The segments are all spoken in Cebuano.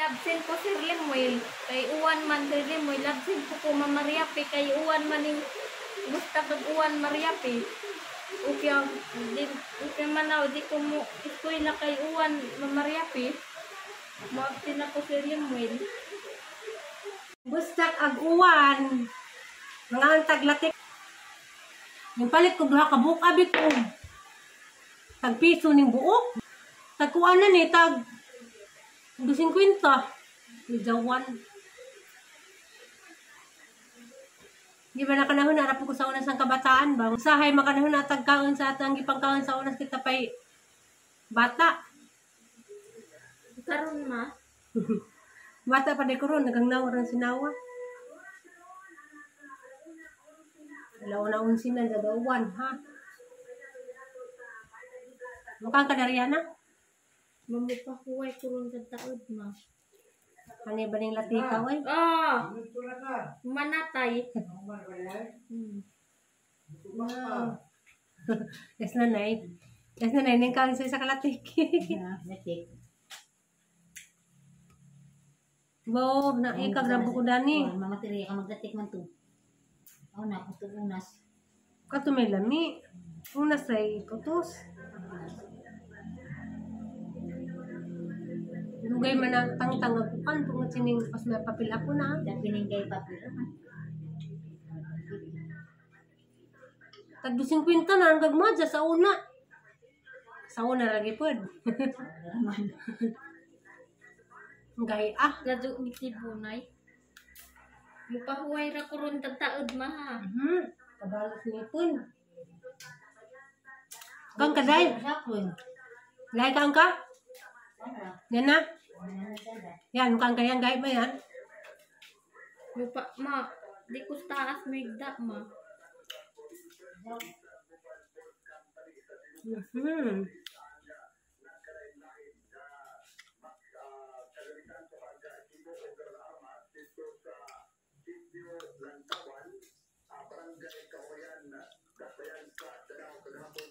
Labsin ko Sir Lemuel, kay uwan man Sir Lemuel, labsin ko ko Ma'am Mariape, kay uwan man ning gusta kag uwan Mariape. Okay, di, okay man na, di ko mo eskwela kay uwan Ma'am Mariape. Mo-absent ako Sir Lemuel. Bustak ag uwan. Mga antaglatik. Yung palit ko duha ka buok abi ko. Tag piso ning buok. Tag kuan na ni tag 2.50. Mijawan. Di ba nakanahon na ko sa unas ang kabataan ba? Usahay makanahon na tagkaon sa atang gipangkaon sa unas kita pay bata. Karon ma. Bata pa di ko ron, nagangnaw ron sinawa. Alaw na unsin na gagawan, ha? Mukhang ka na, Rihanna? Mamupahuway ko ron sa taod, ma. Ano ba ning latika, oy? Ah! Manatay. Wow. Yes na, nay. Yes na, nay. Ning kaon sa kalatik. Latik. Bo, na ikagrabo ko dani. Mamateriya ka maglatik man to. Ako na, kung unas. Kato may lami. Unas ay putos. Lugay man ang tangtang agukan tungod sining pas may papel ako na. Piningay papel. Tag 2.50 na ang gagmadya sa una. Sa una lagi pod. Ang gahi ah. Ladyo ni Tibunay. Mupahuway ra ko ron tagtaod ma ha. Kabalos nipon. Kang kaday. Gahi ka ang ka? Yan na. Yan, mukhang kayang gahi ba yan? Mupa, ma, di ko taas migda ma.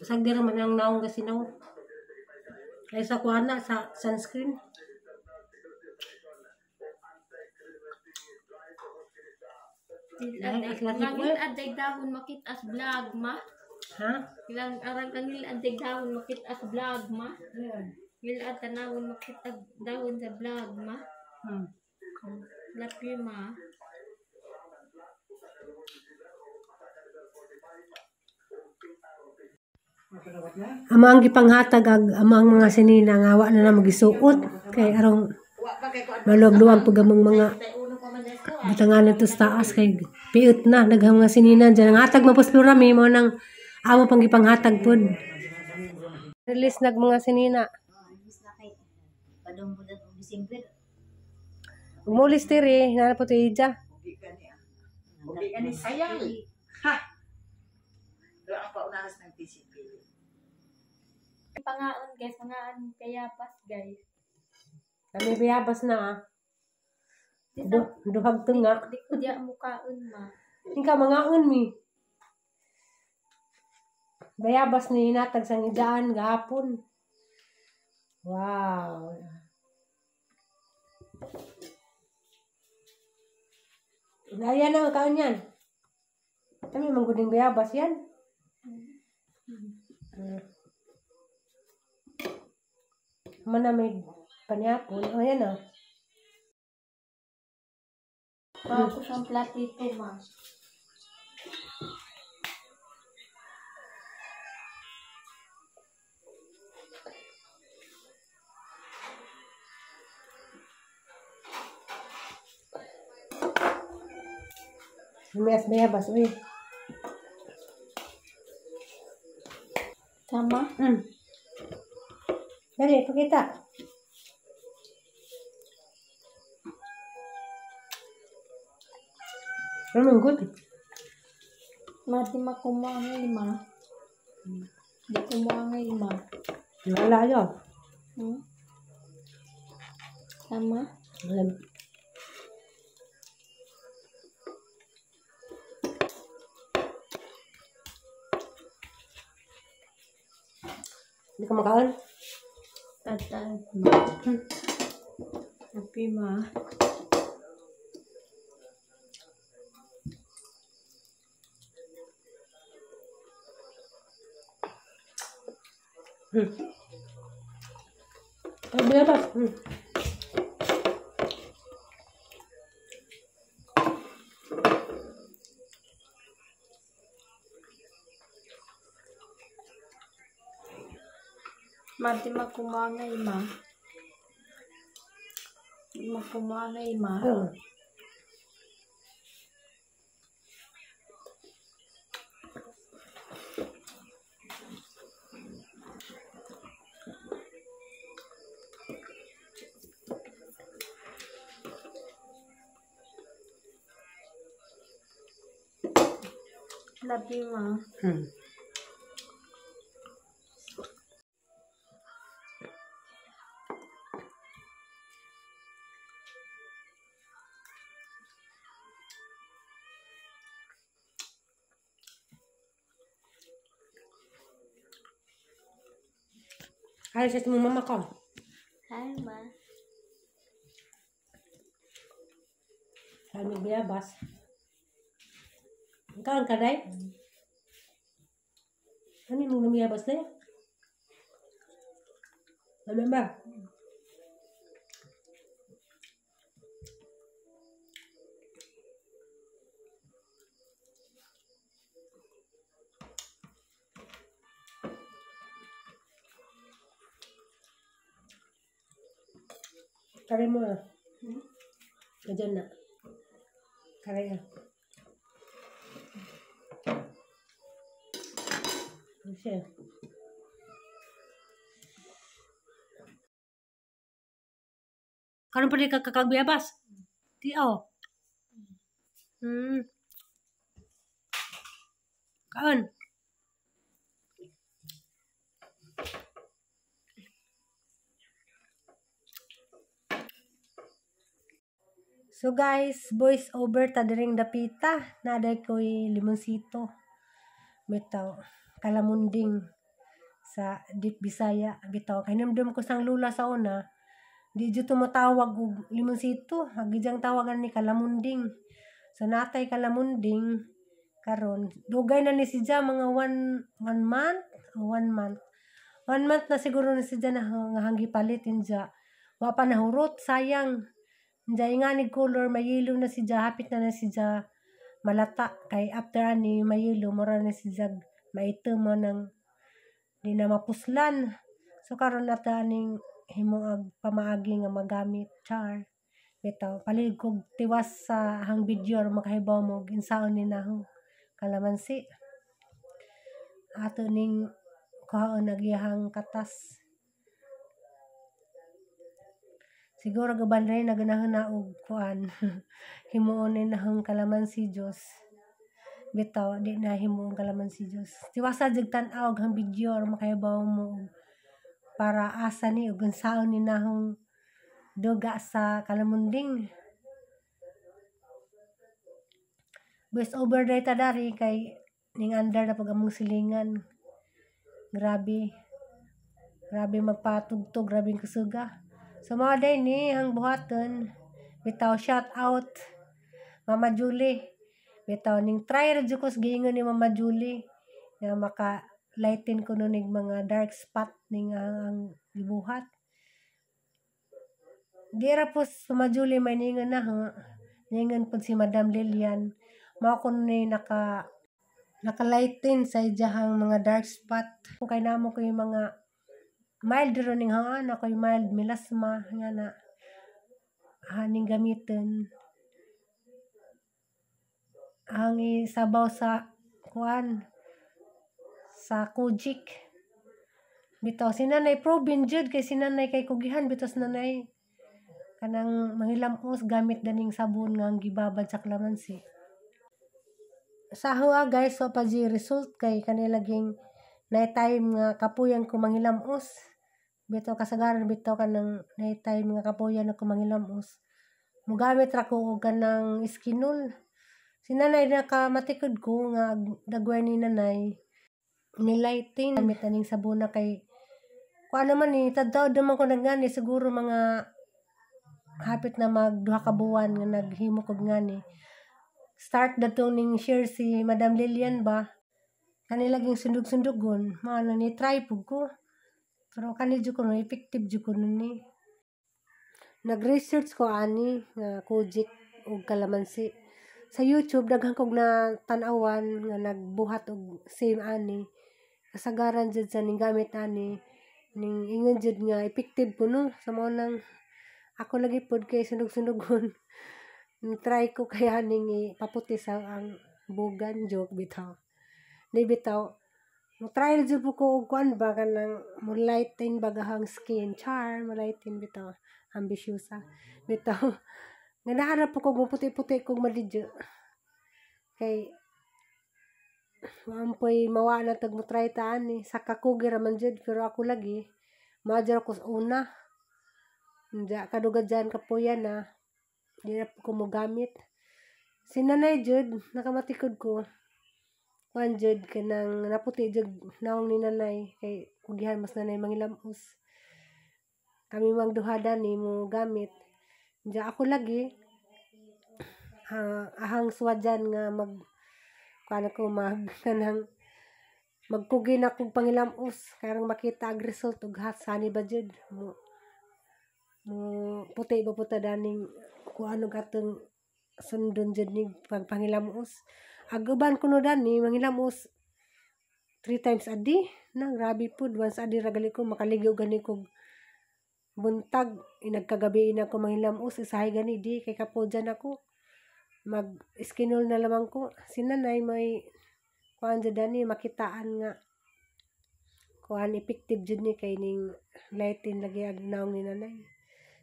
Sagdi raman ang naong gasinaw. Ay sa kuha na, sa sunscreen. Ngil aday dahon makit-as vlog ma. Ha? Ilang arang kang ngil aday dahon makit-as vlog ma. Ngil ad tanawon makit-as dahon sa vlog ma. Lapi ma. Ama ang gipanghatag ag ama ang mga sinina nga wa na na magisuot kay arong maluwag-luwag pag amang mga butanganan to sa taas kay piut na daghang mga sinina dyan. Ang hatag mapos rami mo nang amo pang gipanghatag pod. Release nag mga sinina. Umulis tiri, nana po to ija. Ugi ka ni sayang. Ha. Doon ang paunahas ng TCP. Pangaon guys, pangaon kayapas guys. Kami bayabas na ah. Duhag to nga. Di ko diya mukaon ma. Ikaw mangaon mi. Bayabas ni hinatag sang idaan gahapon. Wow. Ayan na, kaon yan. Kami mangguding bayabas yan. Mana may panyapon. O, yan o. Ako siyang platito, ma. Lumayas bayabas, uy. Tama? Dali, pakita. Ano, good. Mati makumangay, ma. Di kumangay, ma. Wala yun. Tama? Wala. Hindi ka makaon? Tatag. Happy ma. Ay, binabas. Mati makumangay ma. Makumangay ma. Love you, ma. Ay, sa mong mama ko. Hi, ma. Sabi biyabas. Kaon ka, day? Ano yung lumiyabas na yun? Ano ba? Kare mo ah. Diyan na. Kare ah. Ano siya? Karon pa di ka kakagbiyabas? Di oh. Kaon. So guys, voice over ta diring dapita. Naday ko'y limonsito. Bitaw, kalamunding sa Deep Bisaya. Bitaw, kay namdam ko sang lula sa una. Di jud tumatawag og limonsito. Agijang tawagan ni kalamunding. So natay kalamunding karon. Dugay na ni si Ja mga one month. 1 month. 1 month na siguro ni si Ja na nga hanggi palit inja. Wa pa nahurot, sayang. Inja inganig color, mayelo na si Ja, hapit na si Ja malata kay after ani mayelo mura na si Ja maitom mo nang di na mapuslan. So karon nata aning himo ag pamaagi nga magamit char. Bitaw paligog tiwas sa hang video aron makahibaw mo insaon ni naho kalamansi. Ato ning kuhaon agiyahang katas. Siguro gaban rin na ganahan na og kuan. Himuon ni nahong kalamansi Diyos. Bitaw di na himuon kalamansi Diyos. Tiwasa jud tan-aw og hang video aron makahibaw mo og para asa ni og unsaon ni nahong duga sa kalamunding. Voice over day ta dari kay ning under na pag among silingan. Grabe. Grabe magpatugtog, grabe kusuga. So mga day ni ang buhaton, bitaw shout out Mama Julie. Bitaw ning try ra jud ko sa giingon ni Mama Julie nga maka lighten ko nig mga dark spot ning ang gibuhat. Di ra po si Mama Julie may ningon na ho. Ningon pud si Madam Lilian. Mao ko ni naka-lighten sa iyahang mga dark spot. Kung kay namo ko yung mga mild ro ning haan, ako'y mild melasma nga na haning gamitin. Ang isabaw sa kuan sa Kojik. Bitaw si nanay proben jud kay si nanay kay kugihan bitaw si nanay kanang mangilamos gamit daning sabon nga ang gibabad sa kalamansi. Sa hoa guys, so pa ji result kay kanila ging night time nga kapuyan ko mangilamos. Bitaw kasagaran bitaw kanang night time nga kapuyan ako mangilamos. Mugamit ra ko og kanang skinol. Si nanay nakamatikod ko nga dagway ni nanay nilighten gamit aning sabon na kay kuan naman ni tadtaw naman ko nagani siguro mga Hapit na mag 2 ka buwan nga naghimo kog ngani. Start datong ning share si Madam Lilian ba. Kani laging sundog-sundugon, mao na ni try pud ko. Pero kani jud kuno effective jud kuno ni. Nag-research ko ani nga kojic og kalamansi. Sa YouTube daghan kog na tan-awan nga nagbuhat og same ani. Kasagaran jud sa ning gamit ani ning ingon jud nga effective kuno sa mao nang ako lagi pod kay sundog-sundugon. Try ko kaya ning ipaputi sa ang bugan, joke bitaw. Di bitaw. Mo try jud po ko og kuan ba kanang mo lighten ba gahang skin char, mo lighten bitaw. Ambisyosa bitaw. Nga naharap po ko puti-puti kog madidyo. Kay ampoy mawa na tag mo try ta ani sa kakugi ra man jud, pero ako lagi maadyo ko sa una. Nja kadugad dyan kapuya na di na po ko mogamit. Si nanay jud nakamatikod ko. Kuan jud kanang naputi jud naong ni nanay kay kugihan mas nanay mangilamos. Kami mang duha dani mo gamit. Nja ako lagi ahang swadyan nga mag kuan ako mag kanang magkugi na kog pangilamos karong makita ang result og hat sani ba jud mo puti ba puta daning kuan og atong sundon jud ni pangilamos. Ag uban kuno dani mangilamos 3 times a day na grabe pud, once a day ra gali ko makaligyo gani kog buntag inagkagabi na ko mangilamos isahay gani di kay kapodyan ako mag skinol na lamang ko. Si nanay may kuan jud dani makitaan nga kuan effective jud ni kay ning lighten lagi ag naong ni nanay.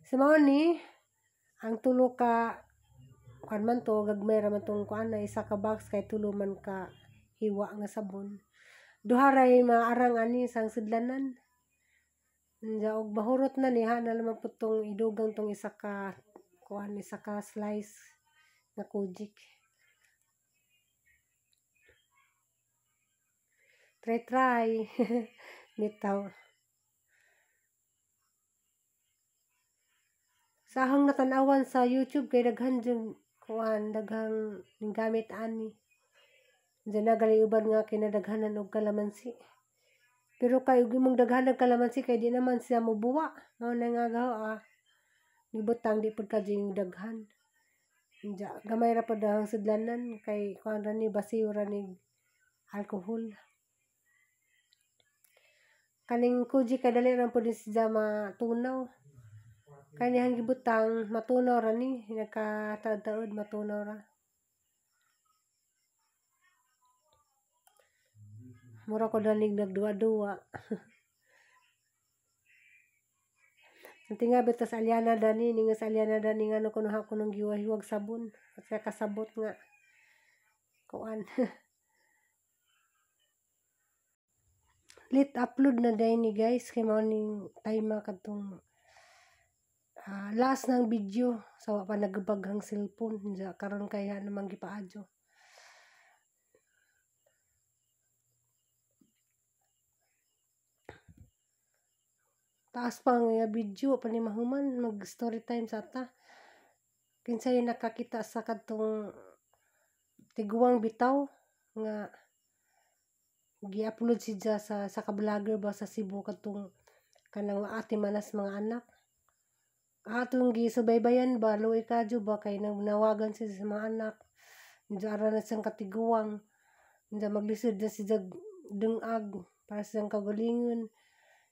Sa mao ni ang tulo ka kuan man to gagmay ra man tong kuan na isa ka box kay tulo man ka hiwa nga sabon. Duha ray maarang ani sang sudlanan. Nya og mahurot na ni ha na lamang pud tong idugang tong isa ka kuan isa ka slice nga kojic. Try try. Bitaw. Sa ahong natanawan sa YouTube kay daghan jud kuan daghang ning gamit ani. Diyan na gali uban nga kinadaghanan og kalamansi. Pero kay og imong daghanan kalamansi kay di naman siya mobuwa. Mao na nga gaho nibutang di pud ka jud daghan. Diya gamay ra pud ang sudlanan kay kuan ra ni basiw ra ni alcohol. Kaning koji kay dali ra pud siya matunaw. Kanihang gibutang matunaw ra ni nagkataod-taod matunaw ra. Mura ko danig nagduwa-duwa. Nanti nga bitaw sa Aliana dani, ninga sa Aliana dani nga no kuno ha kunong giwahiwag sabon. At siya kasabot nga kuan. Late upload na dahil ni guys kay mao ning time kadtong last ng video sa wa pa nagabag ang cellphone. Diya karon kay ha namang gipaadyo. Taas pa nga video pa ni mahuman mag story time sa ta. Kinsay nakakita sa kadtong tiguang bitaw nga gi-upload siya sa ka-vlogger ba sa Cebu kadtong kanang ate manas mga anak. Atong gisubaybayan ba luoy kadyo ba kay nawagan siya sa mga anak. Diya ara na siyang katiguang. Diya maglisod na siya dungag para siyang kagalingon.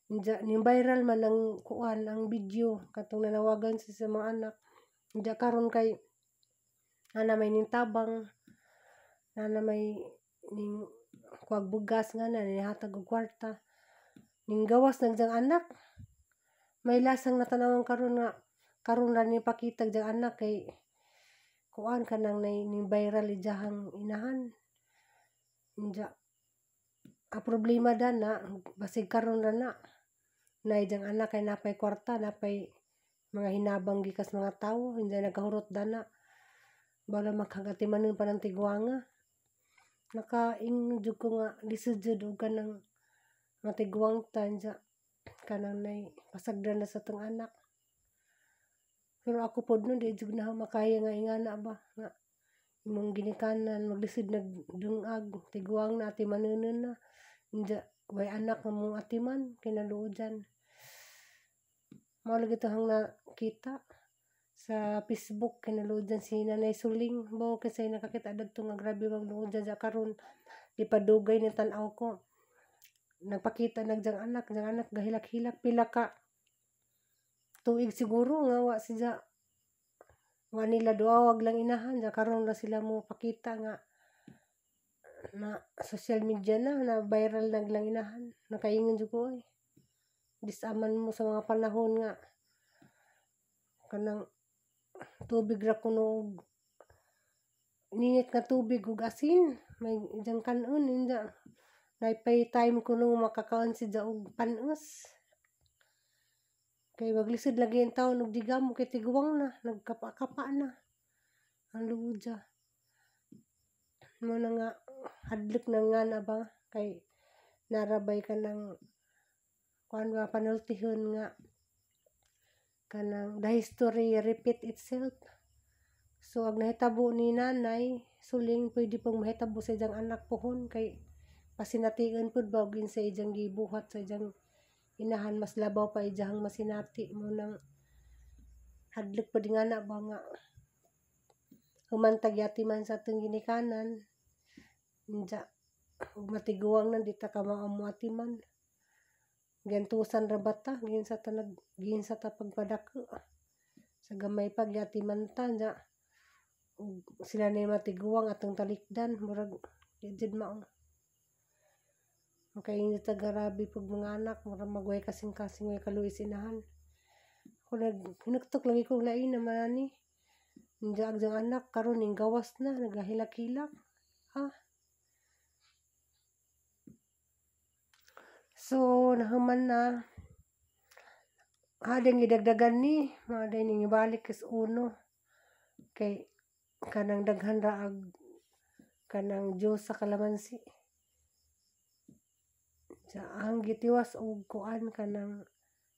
Diya ning viral man ang kuan ang video katong nanawagan siya sa mga anak. Diya karon kay ana may ning tabang, ana may ning kuag bugas nga na nihatag og kwarta. Ning gawas nagjang anak. May lasang natanawang karon nga karon ra ni pakitag jang anak kay kuan kanang nay ning viral ijahang inahan. Diya a problema da na basig karon ra na nay jang anak kay napay kwarta, napay mga hinabang gikas mga tawo, hindi nagahurot dana. Bala makagatimanon pa ng tiguanga. Nakaingno jud ko nga lisod jud og kanang matiguang ta diya kanang nay pasagdan na sa tong anak. Pero ako pod no di jud na makaya nga ingana ba nga imong ginikanan maglisod nagdungag tiguang na ati manunon na inja way anak nga mong atiman kinaluodan. Mao lagi to hang nakita sa Facebook kinaluodan si Nanay Suling bo kasi nakakita dadto nga grabe magluodan sa karon di pa dugay ni tan-aw ko. Nagpakita nagjang anak, jang anak gahilak-hilak pila ka tuig siguro nga wa siya wa nila duawag lang inahan ja karon ra sila mo pakita nga na social media na na viral nag lang inahan. Nakaingon jud ko oy. Disaman mo sa mga panahon nga kanang tubig ra kuno og ninit nga tubig ug asin may jang kanon inda naipay time kuno makakaon si ja og panos. Kay maglisod lagi ang taon og digamo kay tiguang na nagkapa-kapa na ang luod ja. Mo na nga hadlok na nga na ba kay narabay ka ng kuan ba panultihon nga kanang the history repeat itself. So ag nahitabo ni Nanay Suling pwede pong mahitabo sa iyang anak pohon kay pasination pud ba og sa iyang gibuhat sa iyang inahan mas labaw pa iyang masinati mo nang hadlok pud nga na ba nga humantag yati man sa atong ginikanan inja ug matiguang nang di ta ka maamuati man giantusan ra bata ginsa ta nag ginsa ta pagpadako sa gamay pa gyati man ta nya ug sila na matiguang atong talikdan murag di jud mao. Makaingon ta garabi pag mga anak murag magway kasing-kasing way kaluoy sa inahan. Ako nag hinuktok lagi kong lain naman ani. Inja ag jang anak karon ning gawas na nagahilak-hilak. Ah. So nahuman na. Hadeng gidagdagan ni, mga day ning ibalik is uno. Kay kanang daghan ra ag kanang juice sa kalamansi. Sa ang gitiwas og kuan kanang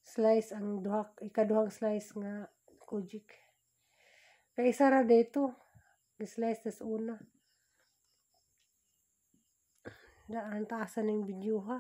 slice ang duha ikaduhang slice nga kojik. Kay isa ra dito gi-slice tas una. Daan taasan ning video ha.